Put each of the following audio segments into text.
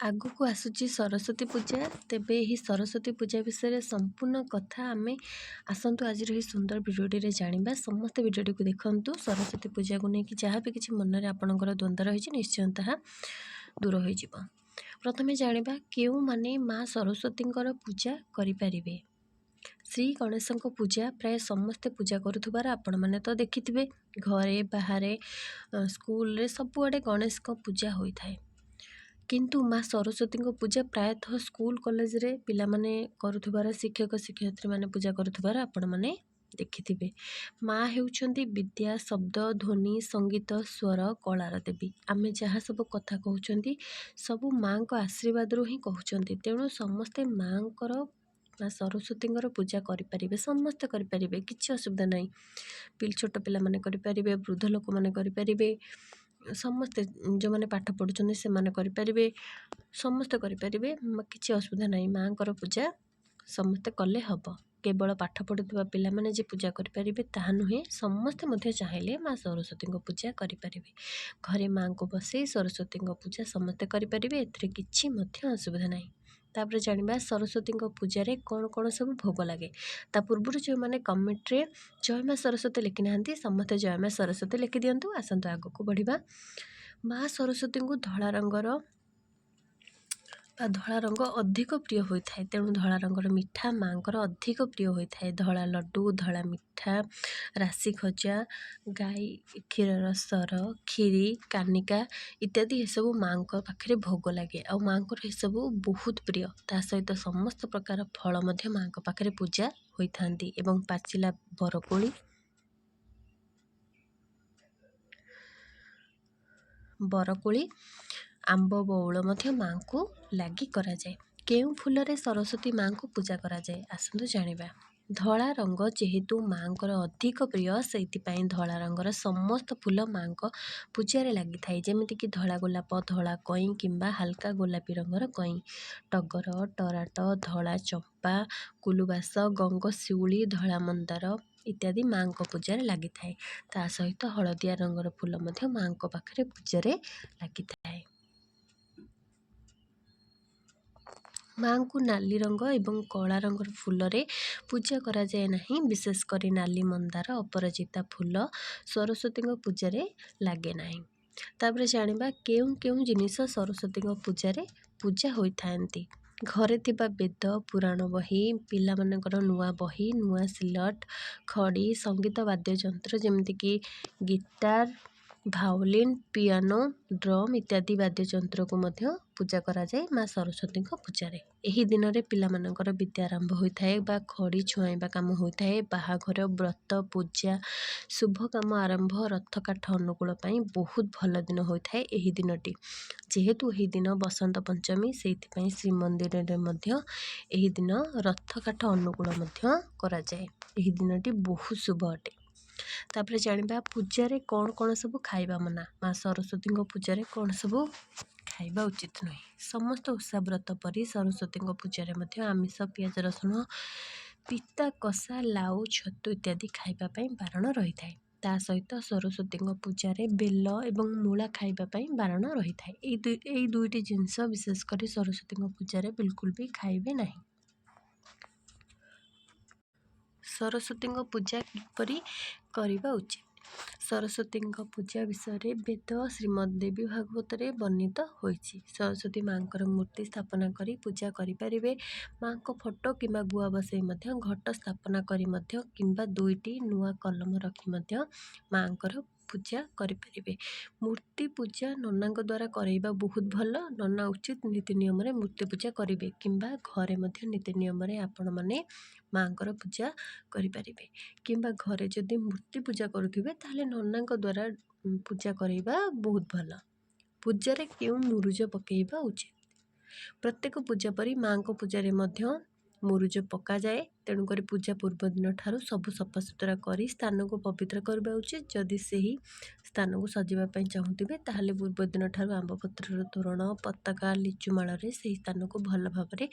ଆଗକୁ ଆସୁଛି ସରସ୍ୱତୀ ପୂଜା। ତେବେ ଏହି ସରସ୍ୱତୀ ପୂଜା ବିଷୟରେ ସମ୍ପୂର୍ଣ୍ଣ କଥା ଆମେ ଆସନ୍ତୁ ଆଜିର ଏହି ସୁନ୍ଦର ଭିଡ଼ିଓଟିରେ ଜାଣିବା। ସମସ୍ତେ ଭିଡ଼ିଓଟିକୁ ଦେଖନ୍ତୁ। ସରସ୍ୱତୀ ପୂଜାକୁ ନେଇକି ଯାହା ବି କିଛି ମନରେ ଆପଣଙ୍କର ଦ୍ୱନ୍ଦ୍ୱ ରହିଛି, ନିଶ୍ଚୟ ତାହା ଦୂର ହୋଇଯିବ। ପ୍ରଥମେ ଜାଣିବା କେଉଁମାନେ ମା ସରସ୍ୱତୀଙ୍କର ପୂଜା କରିପାରିବେ। ଶ୍ରୀ ଗଣେଶଙ୍କ ପୂଜା ପ୍ରାୟ ସମସ୍ତେ ପୂଜା କରୁଥିବାର ଆପଣମାନେ ତ ଦେଖିଥିବେ। ଘରେ, ବାହାରେ, ସ୍କୁଲରେ ସବୁଆଡ଼େ ଗଣେଶଙ୍କ ପୂଜା ହୋଇଥାଏ। କିନ୍ତୁ ମା ସରସ୍ୱତୀଙ୍କ ପୂଜା ପ୍ରାୟତଃ ସ୍କୁଲ କଲେଜରେ ପିଲାମାନେ କରୁଥିବାର, ଶିକ୍ଷକ ଶିକ୍ଷୟିତ୍ରୀମାନେ ପୂଜା କରୁଥିବାର ଆପଣମାନେ ଦେଖିଥିବେ। ମା ହେଉଛନ୍ତି ବିଦ୍ୟା, ଶବ୍ଦ, ଧ୍ୱନି, ସଙ୍ଗୀତ, ସ୍ୱର, କଳାର ଦେବୀ। ଆମେ ଯାହା ସବୁ କଥା କହୁଛନ୍ତି, ସବୁ ମାଆଙ୍କ ଆଶୀର୍ବାଦରୁ ହିଁ କହୁଛନ୍ତି। ତେଣୁ ସମସ୍ତେ ମାଆଙ୍କର, ମା ସରସ୍ୱତୀଙ୍କର ପୂଜା କରିପାରିବେ। ସମସ୍ତେ କରିପାରିବେ, କିଛି ଅସୁବିଧା ନାହିଁ। ଛୋଟ ପିଲାମାନେ କରିପାରିବେ, ବୃଦ୍ଧ ଲୋକମାନେ କରିପାରିବେ, ସମସ୍ତେ ଯେଉଁମାନେ ପାଠ ପଢ଼ୁଛନ୍ତି ସେମାନେ କରିପାରିବେ, ସମସ୍ତେ କରିପାରିବେ, କିଛି ଅସୁବିଧା ନାହିଁ। ମାଆଙ୍କର ପୂଜା ସମସ୍ତେ କଲେ ହେବ। କେବଳ ପାଠ ପଢ଼ୁଥିବା ପିଲାମାନେ ଯେ ପୂଜା କରିପାରିବେ ତାହା ନୁହେଁ, ସମସ୍ତେ ମଧ୍ୟ ଚାହିଁଲେ ମା ସରସ୍ୱତୀଙ୍କ ପୂଜା କରିପାରିବେ। ଘରେ ମାଆଙ୍କୁ ବସେଇ ସରସ୍ୱତୀଙ୍କ ପୂଜା ସମସ୍ତେ କରିପାରିବେ, ଏଥିରେ କିଛି ମଧ୍ୟ ଅସୁବିଧା ନାହିଁ। ତାପରେ ଜାଣିବା ସରସ୍ୱତୀଙ୍କ ପୂଜାରେ କ'ଣ କ'ଣ ସବୁ ଭୋଗ ଲାଗେ। ତା ପୂର୍ବରୁ ଯେଉଁମାନେ କମେଣ୍ଟରେ ଜୟ ମା ସରସ୍ୱତୀ ଲେଖିନାହାନ୍ତି, ସମସ୍ତେ ଜୟ ମା ସରସ୍ୱତୀ ଲେଖିଦିଅନ୍ତୁ। ଆସନ୍ତୁ ଆଗକୁ ବଢ଼ିବା। ମା ସରସ୍ୱତୀଙ୍କୁ ଧଳା ରଙ୍ଗର ବା ଧଳା ରଙ୍ଗ ଅଧିକ ପ୍ରିୟ ହୋଇଥାଏ। ତେଣୁ ଧଳା ରଙ୍ଗର ମିଠା ମାଆଙ୍କର ଅଧିକ ପ୍ରିୟ ହୋଇଥାଏ। ଧଳା ଲଡ଼ୁ, ଧଳା ମିଠା, ରାଶି ଖଜା, ଗାଈ କ୍ଷୀରର ସର, କ୍ଷୀରି, କାନିକା ଇତ୍ୟାଦି ଏସବୁ ମାଆଙ୍କ ପାଖରେ ଭୋଗ ଲାଗେ ଆଉ ମାଆଙ୍କର ଏସବୁ ବହୁତ ପ୍ରିୟ। ତା ସହିତ ସମସ୍ତ ପ୍ରକାର ଫଳ ମଧ୍ୟ ମାଆଙ୍କ ପାଖରେ ପୂଜା ହୋଇଥାନ୍ତି ଏବଂ ପାଚିଲା ବରକୋଳି, ଆମ୍ବ ବଉଳ ମଧ୍ୟ ମାଆଙ୍କୁ ଲାଗି କରାଯାଏ। କେଉଁ ଫୁଲରେ ସରସ୍ୱତୀ ମାଆଙ୍କୁ ପୂଜା କରାଯାଏ, ଆସନ୍ତୁ ଜାଣିବା। ଧଳା ରଙ୍ଗ ଯେହେତୁ ମାଆଙ୍କର ଅଧିକ ପ୍ରିୟ, ସେଇଥିପାଇଁ ଧଳା ରଙ୍ଗର ସମସ୍ତ ଫୁଲ ମାଆଙ୍କ ପୂଜାରେ ଲାଗିଥାଏ। ଯେମିତିକି ଧଳା ଗୋଲାପ, ଧଳା କଇଁ କିମ୍ବା ହାଲକା ଗୋଲାପୀ ରଙ୍ଗର କଇଁ, ଟଗର, ଟରାଟ, ଧଳା ଚମ୍ପା, କୁଲୁବାସ, ଗଙ୍ଗଶିଉଳି, ଧଳା ମନ୍ଦାର ଇତ୍ୟାଦି ମାଆଙ୍କ ପୂଜାରେ ଲାଗିଥାଏ। ତା ସହିତ ହଳଦିଆ ରଙ୍ଗର ଫୁଲ ମଧ୍ୟ ମାଆଙ୍କ ପାଖରେ ପୂଜାରେ ଲାଗିଥାଏ। ମାଆଙ୍କୁ ନାଲି ରଙ୍ଗ ଏବଂ କଳା ରଙ୍ଗର ଫୁଲରେ ପୂଜା କରାଯାଏ ନାହିଁ। ବିଶେଷ କରି ନାଲି ମନ୍ଦାର, ଅପରାଜିତା ଫୁଲ ସରସ୍ୱତୀଙ୍କ ପୂଜାରେ ଲାଗେ ନାହିଁ। ତାପରେ ଜାଣିବା କେଉଁ କେଉଁ ଜିନିଷ ସରସ୍ୱତୀଙ୍କ ପୂଜାରେ ପୂଜା ହୋଇଥାନ୍ତି। ଘରେ ଥିବା ବେଦ ପୁରାଣ ବହି, ପିଲାମାନଙ୍କର ନୂଆ ବହି, ନୂଆ ସିଲଟ, ଖଡ଼ି, ସଙ୍ଗୀତ ବାଦ୍ୟଯନ୍ତ୍ର ଯେମିତିକି ଗିଟାର, ଭାଓଲିନ୍, ପିଆନୋ, ଡ୍ରମ୍ ଇତ୍ୟାଦି ବାଦ୍ୟଯନ୍ତ୍ରକୁ ମଧ୍ୟ ପୂଜା କରାଯାଏ ମା ସରସ୍ୱତୀଙ୍କ ପୂଜାରେ। ଏହି ଦିନରେ ପିଲାମାନଙ୍କର ବିଦ୍ୟା ଆରମ୍ଭ ହୋଇଥାଏ ବା ଖଡ଼ି ଛୁଆଁଇବା କାମ ହୋଇଥାଏ। ବାହାଘର, ବ୍ରତ, ପୂଜା, ଶୁଭ କାମ ଆରମ୍ଭ, ରଥକାଠ ଅନୁକୂଳ ପାଇଁ ବହୁତ ଭଲ ଦିନ ହୋଇଥାଏ ଏହି ଦିନଟି। ଯେହେତୁ ଏହି ଦିନ ବସନ୍ତ ପଞ୍ଚମୀ, ସେଇଥିପାଇଁ ଶ୍ରୀମନ୍ଦିରରେ ମଧ୍ୟ ଏହି ଦିନ ରଥକାଠ ଅନୁକୂଳ ମଧ୍ୟ କରାଯାଏ। ଏହି ଦିନଟି ବହୁତ ଶୁଭ ଅଟେ। ତାପରେ ଜାଣିବା ପୂଜାରେ କ'ଣ କ'ଣ ସବୁ ଖାଇବା ମନା। ମା ସରସ୍ୱତୀଙ୍କ ପୂଜାରେ କ'ଣ ସବୁ ଖାଇବା ଉଚିତ ନୁହେଁ? ସମସ୍ତ ଓଷା ବ୍ରତ ପରି ସରସ୍ୱତୀଙ୍କ ପୂଜାରେ ମଧ୍ୟ ଆମିଷ, ପିଆଜ ରସୁଣ, ପିତା, କଷା, ଲାଉ, ଛତୁ ଇତ୍ୟାଦି ଖାଇବା ପାଇଁ ବାରଣ ରହିଥାଏ। ତା ସହିତ ସରସ୍ୱତୀଙ୍କ ପୂଜାରେ ବେଲ ଏବଂ ମୂଳା ଖାଇବା ପାଇଁ ବାରଣ ରହିଥାଏ। ଏଇ ଦୁଇଟି ଜିନିଷ ବିଶେଷ କରି ସରସ୍ୱତୀଙ୍କ ପୂଜାରେ ବିଲକୁଲ ବି ଖାଇବେ ନାହିଁ। ସରସ୍ୱତୀଙ୍କ ପୂଜା କିପରି କରିବା ଉଚିତ? ସରସ୍ୱତୀଙ୍କ ପୂଜା ବିଷୟରେ ବେଦ, ଶ୍ରୀମଦ୍ ଦେବୀ ଭାଗବତରେ ବର୍ଣ୍ଣିତ ହୋଇଛି। ସରସ୍ୱତୀ ମାଆଙ୍କର ମୂର୍ତ୍ତି ସ୍ଥାପନା କରି ପୂଜା କରିପାରିବେ। ମାଆଙ୍କ ଫଟୋ କିମ୍ବା ଗୁଆ ବସାଇ ମଧ୍ୟ, ଘଟ ସ୍ଥାପନା କରି ମଧ୍ୟ କିମ୍ବା ଦୁଇଟି ନୂଆ କଲମ ରଖି ମଧ୍ୟ ମାଆଙ୍କର ପୂଜା କରିପାରିବେ। ମୂର୍ତ୍ତି ପୂଜା ନନାଙ୍କ ଦ୍ୱାରା କରାଇବା ବହୁତ ଭଲ। ନନା ଉଚିତ ନୀତି ନିୟମରେ ମୂର୍ତ୍ତି ପୂଜା କରିବେ କିମ୍ବା ଘରେ ମଧ୍ୟ ନୀତି ନିୟମରେ ଆପଣମାନେ ମାଆଙ୍କର ପୂଜା କରିପାରିବେ। କିମ୍ବା ଘରେ ଯଦି ମୂର୍ତ୍ତି ପୂଜା କରୁଥିବେ, ତାହେଲେ ନନାଙ୍କ ଦ୍ୱାରା ପୂଜା କରାଇବା ବହୁତ ଭଲ। ପୂଜାରେ କେଉଁ ମୁରୁଜ ପକାଇବା ଉଚିତ? ପ୍ରତ୍ୟେକ ପୂଜା ପରି ମାଆଙ୍କ ପୂଜାରେ ମଧ୍ୟ ମୁରୁଜ ପକାଯାଏ। ତେଣୁକରି ପୂଜା ପୂର୍ବ ଦିନଠାରୁ ସବୁ ସଫାସୁତୁରା କରି ସ୍ଥାନକୁ ପବିତ୍ର କରିବା ଉଚିତ। ଯଦି ସେହି ସ୍ଥାନକୁ ସଜେଇବା ପାଇଁ ଚାହୁଁଥିବେ, ତାହେଲେ ପୂର୍ବ ଦିନଠାରୁ ଆମ୍ବପତ୍ରର ତୋରଣ, ପତାକା, ଲିଚୁ ମାଳରେ ସେହି ସ୍ଥାନକୁ ଭଲ ଭାବରେ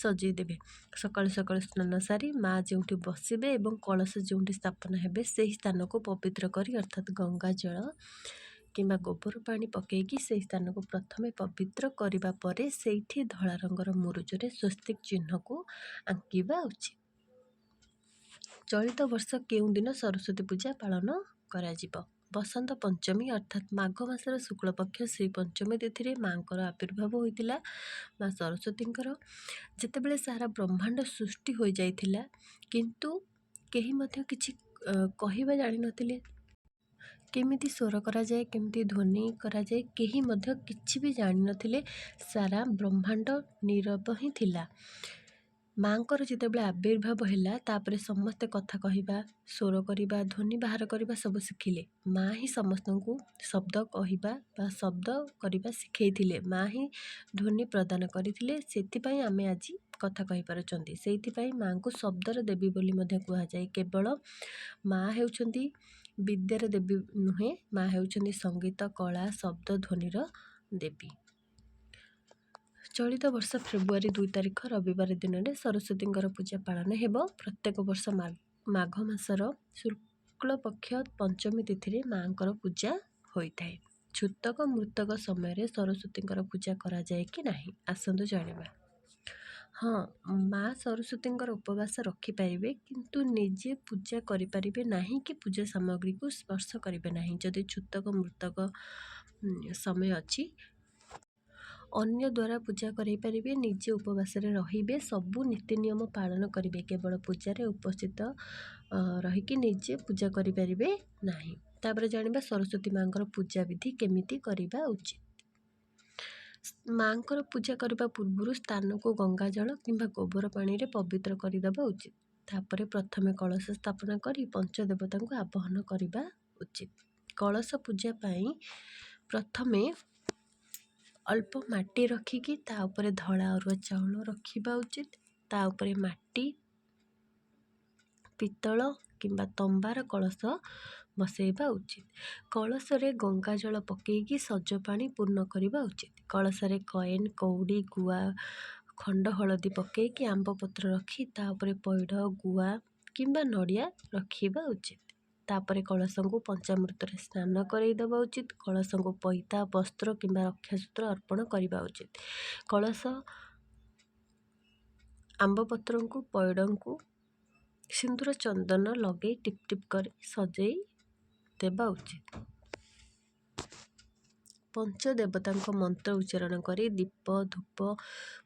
ସଜେଇ ଦେବେ। ସକାଳୁ ସକାଳୁ ସ୍ନାନ ସାରି ମା ଯେଉଁଠି ବସିବେ ଏବଂ କଳସ ଯେଉଁଠି ସ୍ଥାପନ ହେବେ, ସେହି ସ୍ଥାନକୁ ପବିତ୍ର କରି, ଅର୍ଥାତ୍ ଗଙ୍ଗା ଜଳ କିମ୍ବା ଗୋବର ପାଣି ପକାଇକି ସେହି ସ୍ଥାନକୁ ପ୍ରଥମେ ପବିତ୍ର କରିବା ପରେ ସେଇଠି ଧଳା ରଙ୍ଗର ମୁରୁଜରେ ସ୍ୱସ୍ତିକ ଚିହ୍ନକୁ ଆଙ୍କିବା ଉଚିତ। ଚଳିତ ବର୍ଷ କେଉଁ ଦିନ ସରସ୍ୱତୀ ପୂଜା ପାଳନ କରାଯିବ? ବସନ୍ତ ପଞ୍ଚମୀ, ଅର୍ଥାତ୍ ମାଘ ମାସର ଶୁକ୍ଳପକ୍ଷ ଶ୍ରୀ ପଞ୍ଚମୀ ତିଥିରେ ମାଆଙ୍କର ଆବିର୍ଭାବ ହୋଇଥିଲା, ମା ସରସ୍ୱତୀଙ୍କର। ଯେତେବେଳେ ସାରା ବ୍ରହ୍ମାଣ୍ଡ ସୃଷ୍ଟି ହୋଇଯାଇଥିଲା, କିନ୍ତୁ କେହି ମଧ୍ୟ କିଛି କହିବା ଜାଣିନଥିଲେ। କେମିତି ସ୍ୱର କରାଯାଏ, କେମିତି ଧ୍ୱନି କରାଯାଏ, କେହି ମଧ୍ୟ କିଛି ବି ଜାଣିନଥିଲେ। ସାରା ବ୍ରହ୍ମାଣ୍ଡ ନୀରବ ହିଁ ଥିଲା। ମାଆଙ୍କର ଯେତେବେଳେ ଆବିର୍ଭାବ ହେଲା, ତାପରେ ସମସ୍ତେ କଥା କହିବା, ସ୍ୱର କରିବା, ଧ୍ୱନି ବାହାର କରିବା ସବୁ ଶିଖିଲେ। ମା' ହିଁ ସମସ୍ତଙ୍କୁ ଶବ୍ଦ କହିବା ବା ଶବ୍ଦ କରିବା ଶିଖେଇଥିଲେ। ମା' ହିଁ ଧ୍ୱନି ପ୍ରଦାନ କରିଥିଲେ। ସେଥିପାଇଁ ଆମେ ଆଜି କଥା କହିପାରୁଛନ୍ତି। ସେଇଥିପାଇଁ ମାଆଙ୍କୁ ଶବ୍ଦର ଦେବୀ ବୋଲି ମଧ୍ୟ କୁହାଯାଏ। କେବଳ ମା' ହେଉଛନ୍ତି ବିଦ୍ୟାର ଦେବୀ ନୁହେଁ, ମା' ହେଉଛନ୍ତି ସଙ୍ଗୀତ, କଳା, ଶବ୍ଦ, ଧ୍ୱନିର ଦେବୀ। ଚଳିତ ବର୍ଷ ଫେବୃଆରୀ 2 ତାରିଖ ରବିବାର ଦିନରେ ସରସ୍ୱତୀଙ୍କର ପୂଜା ପାଳନ ହେବ। ପ୍ରତ୍ୟେକ ବର୍ଷ ମାଘ ମାସର ଶୁକ୍ଳପକ୍ଷ ପଞ୍ଚମୀ ତିଥିରେ ମାଆଙ୍କର ପୂଜା ହୋଇଥାଏ। ଛୁତକ ମୃତକ ସମୟରେ ସରସ୍ୱତୀଙ୍କର ପୂଜା କରାଯାଏ କି ନାହିଁ, ଆସନ୍ତୁ ଜାଣିବା। ହଁ, ମା ସରସ୍ୱତୀଙ୍କର ଉପବାସ ରଖିପାରିବେ, କିନ୍ତୁ ନିଜେ ପୂଜା କରିପାରିବେ ନାହିଁ କି ପୂଜା ସାମଗ୍ରୀକୁ ସ୍ପର୍ଶ କରିବେ ନାହିଁ। ଯଦି ଛୁତକ ମୃତକ ସମୟ ଅଛି, ଅନ୍ୟ ଦ୍ୱାରା ପୂଜା କରାଇ ପାରିବେ। ନିଜେ ଉପବାସରେ ରହିବେ, ସବୁ ନୀତି ନିୟମ ପାଳନ କରିବେ, କେବଳ ପୂଜାରେ ଉପସ୍ଥିତ ରହିକି ନିଜେ ପୂଜା କରିପାରିବେ ନାହିଁ। ତାପରେ ଜାଣିବା ସରସ୍ୱତୀ ମାଆଙ୍କର ପୂଜା ବିଧି କେମିତି କରିବା ଉଚିତ। ମାଆଙ୍କର ପୂଜା କରିବା ପୂର୍ବରୁ ସ୍ଥାନକୁ ଗଙ୍ଗାଜଳ କିମ୍ବା ଗୋବର ପାଣିରେ ପବିତ୍ର କରିଦେବା ଉଚିତ। ତାପରେ ପ୍ରଥମେ କଳସ ସ୍ଥାପନା କରି ପଞ୍ଚଦେବତାଙ୍କୁ ଆବାହନ କରିବା ଉଚିତ। କଳସ ପୂଜା ପାଇଁ ପ୍ରଥମେ ଅଳ୍ପ ମାଟି ରଖିକି ତା ଉପରେ ଧଳା ଅରୁଆ ଚାଉଳ ରଖିବା ଉଚିତ। ତା ଉପରେ ମାଟି, ପିତ୍ତଳ କିମ୍ବା ତମ୍ବାର କଳସ ବସେଇବା ଉଚିତ। କଳସରେ ଗଙ୍ଗାଜଳ ପକାଇକି ସଜ ପାଣି ପୂର୍ଣ୍ଣ କରିବା ଉଚିତ। କଳସରେ କଏନ୍, କଉଡ଼ି, ଗୁଆ, ଖଣ୍ଡ ହଳଦୀ ପକାଇକି ଆମ୍ବ ପତ୍ର ରଖି ତା ଉପରେ ପଇଡ଼, ଗୁଆ କିମ୍ବା ନଡ଼ିଆ ରଖିବା ଉଚିତ। ତାପରେ କଳସଙ୍କୁ ପଞ୍ଚାମୃତରେ ସ୍ନାନ କରାଇ ଦେବା ଉଚିତ। କଳସଙ୍କୁ ପଇତା, ବସ୍ତ୍ର କିମ୍ବା ରକ୍ଷାସୂତ୍ର ଅର୍ପଣ କରିବା ଉଚିତ। କଳସ, ଆମ୍ବ ପତ୍ରଙ୍କୁ, ପଇଡ଼ଙ୍କୁ ସିନ୍ଦୁର ଚନ୍ଦନ ଲଗାଇ ଟିପ୍ ଟିପ୍ କରି ସଜେଇ ଦେବା ଉଚିତ। ପଞ୍ଚଦେବତାଙ୍କ ମନ୍ତ୍ର ଉଚ୍ଚାରଣ କରି ଦୀପ, ଧୂପ,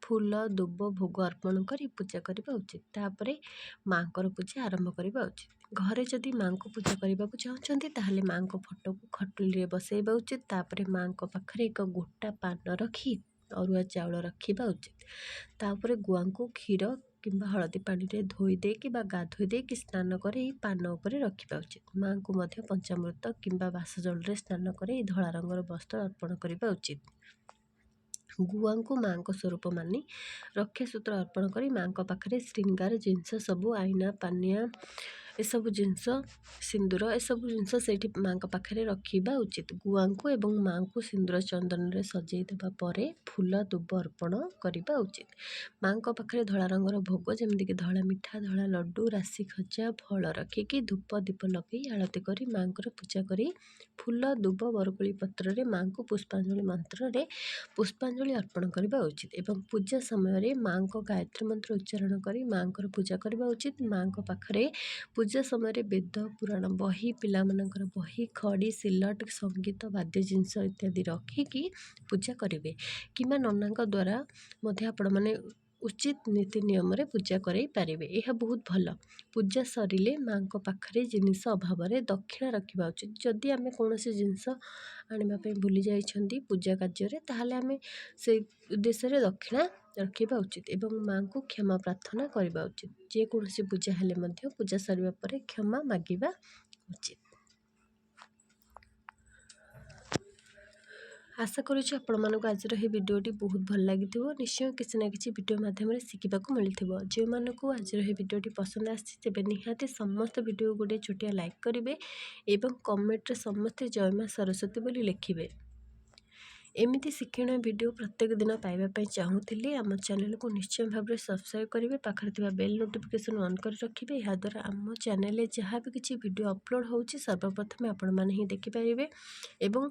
ଫୁଲ, ଦୁବ, ଭୋଗ ଅର୍ପଣ କରି ପୂଜା କରିବା ଉଚିତ। ତାପରେ ମାଆଙ୍କର ପୂଜା ଆରମ୍ଭ କରିବା ଉଚିତ। ଘରେ ଯଦି ମାଆଙ୍କୁ ପୂଜା କରିବାକୁ ଚାହୁଁଛନ୍ତି, ତାହେଲେ ମାଆଙ୍କ ଫଟୋକୁ ଖଟୁଲିରେ ବସାଇବା ଉଚିତ। ତାପରେ ମାଆଙ୍କ ପାଖରେ ଏକ ଗୋଟା ପାନ ରଖି ଅରୁଆ ଚାଉଳ ରଖିବା ଉଚିତ। ତାପରେ ଗୁଆଙ୍କୁ କ୍ଷୀର କିମ୍ବା ହଳଦୀ ପାଣିରେ ଧୋଇ ଦେଇକି ବା ଗାଧୋଇ ଦେଇକି ସ୍ନାନ କରେଇ ପାନ ଉପରେ ରଖିବା ଉଚିତ। ମାଆଙ୍କୁ ମଧ୍ୟ ପଞ୍ଚାମୃତ କିମ୍ବା ବାସ ଜଳରେ ସ୍ନାନ କରେଇ ଧଳା ରଙ୍ଗର ବସ୍ତ୍ର ଅର୍ପଣ କରିବା ଉଚିତ। ଗୁଆଙ୍କୁ ମାଆଙ୍କ ସ୍ୱରୂପ ମାନି ରକ୍ଷାସୂତ୍ର ଅର୍ପଣ କରି ମାଆଙ୍କ ପାଖରେ ଶୃଙ୍ଗାର ଜିନିଷ ସବୁ, ଆଇନା, ପାନିଆ, ଏସବୁ ଜିନିଷ, ସିନ୍ଦୁର, ଏସବୁ ଜିନିଷ ସେଇଠି ମାଆଙ୍କ ପାଖରେ ରଖିବା ଉଚିତ। ଗୁଆଙ୍କୁ ଏବଂ ମାଆଙ୍କୁ ସିନ୍ଦୁର ଚନ୍ଦନରେ ସଜେଇ ଦେବା ପରେ ଫୁଲ, ଦୁବ ଅର୍ପଣ କରିବା ଉଚିତ। ମାଆଙ୍କ ପାଖରେ ଧଳା ରଙ୍ଗର ଭୋଗ, ଯେମିତିକି ଧଳା ମିଠା, ଧଳା ଲଡ଼ୁ, ରାଶି ଖଜା, ଫଳ ରଖିକି ଧୂପ ଦୀପ ଲଗାଇ ଆଳତି କରି ମାଆଙ୍କର ପୂଜା କରି ଫୁଲ, ଦୁବ, ବରକୋଳି ପତ୍ରରେ ମାଆଙ୍କୁ ପୁଷ୍ପାଞ୍ଜଳି ମନ୍ତ୍ରରେ ପୁଷ୍ପାଞ୍ଜଳି ଅର୍ପଣ କରିବା ଉଚିତ। ଏବଂ ପୂଜା ସମୟରେ ମାଆଙ୍କ ଗାୟତ୍ରୀ ମନ୍ତ୍ର ଉଚ୍ଚାରଣ କରି ମାଆଙ୍କର ପୂଜା କରିବା ଉଚିତ। ମାଆଙ୍କ ପାଖରେ ପୂଜା ସମୟରେ ବେଦ, ପୁରାଣ ବହି, ପିଲାମାନଙ୍କର ବହି, ଖଡ଼ି, ସିଲଟ, ସଙ୍ଗୀତ ବାଦ୍ୟ ଜିନିଷ ଇତ୍ୟାଦି ରଖିକି ପୂଜା କରିବେ କିମ୍ବା ନନାଙ୍କ ଦ୍ୱାରା ମଧ୍ୟ ଆପଣମାନେ ଉଚିତ ନୀତି ନିୟମରେ ପୂଜା କରାଇ ପାରିବେ। ଏହା ବହୁତ ଭଲ। ପୂଜା ସରିଲେ ମାଆଙ୍କ ପାଖରେ ଜିନିଷ ଅଭାବରେ ଦକ୍ଷିଣା ରଖିବା ଉଚିତ। ଯଦି ଆମେ କୌଣସି ଜିନିଷ ଆଣିବା ପାଇଁ ଭୁଲି ଯାଇଛନ୍ତି ପୂଜା କାର୍ଯ୍ୟରେ, ତାହେଲେ ଆମେ ସେଇ ଉଦ୍ଦେଶ୍ୟରେ ଦକ୍ଷିଣା ରଖିବା ଉଚିତ ଏବଂ ମାଆଙ୍କୁ କ୍ଷମା ପ୍ରାର୍ଥନା କରିବା ଉଚିତ। ଯେକୌଣସି ପୂଜା ହେଲେ ମଧ୍ୟ ପୂଜା ସରିବା ପରେ କ୍ଷମା ମାଗିବା ଉଚିତ। ଆଶା କରୁଛି ଆପଣମାନଙ୍କୁ ଆଜିର ଏହି ଭିଡ଼ିଓଟି ବହୁତ ଭଲ ଲାଗିଥିବ। ନିଶ୍ଚୟ କିଛି ନା କିଛି ଭିଡ଼ିଓ ମାଧ୍ୟମରେ ଶିଖିବାକୁ ମିଳିଥିବ। ଯେଉଁମାନଙ୍କୁ ଆଜିର ଏହି ଭିଡ଼ିଓଟି ପସନ୍ଦ ଆସିଛି, ତେବେ ନିହାତି ସମସ୍ତ ଭିଡ଼ିଓ ଗୋଟେ ଛୋଟିଆ ଲାଇକ୍ କରିବେ ଏବଂ କମେଣ୍ଟରେ ସମସ୍ତେ ଜୟ ମା ସରସ୍ୱତୀ ବୋଲି ଲେଖିବେ। ଏମିତି ଶିକ୍ଷଣୀୟ ଭିଡ଼ିଓ ପ୍ରତ୍ୟେକ ଦିନ ପାଇବା ପାଇଁ ଚାହୁଁଥିଲେ ଆମ ଚ୍ୟାନେଲକୁ ନିଶ୍ଚୟ ଭାବରେ ସବସ୍କ୍ରାଇବ୍ କରିବେ, ପାଖରେ ଥିବା ବେଲ୍ ନୋଟିଫିକେସନ୍ ଅନ୍ କରି ରଖିବେ। ଏହାଦ୍ୱାରା ଆମ ଚ୍ୟାନେଲରେ ଯାହା ବି କିଛି ଭିଡ଼ିଓ ଅପଲୋଡ଼ ହେଉଛି, ସର୍ବପ୍ରଥମେ ଆପଣମାନେ ହିଁ ଦେଖିପାରିବେ ଏବଂ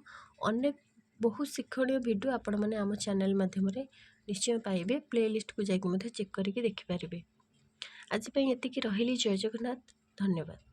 ଅନେକ ବହୁତ ଶିକ୍ଷଣୀୟ ଭିଡ଼ିଓ ଆପଣମାନେ ଆମ ଚ୍ୟାନେଲ ମାଧ୍ୟମରେ ନିଶ୍ଚୟ ପାଇବେ। ପ୍ଲେ ଲିଷ୍ଟକୁ ଯାଇକି ମଧ୍ୟ ଚେକ୍ କରିକି ଦେଖିପାରିବେ। ଆଜି ପାଇଁ ଏତିକି ରହିଲି। ଜୟ ଜଗନ୍ନାଥ, ଧନ୍ୟବାଦ।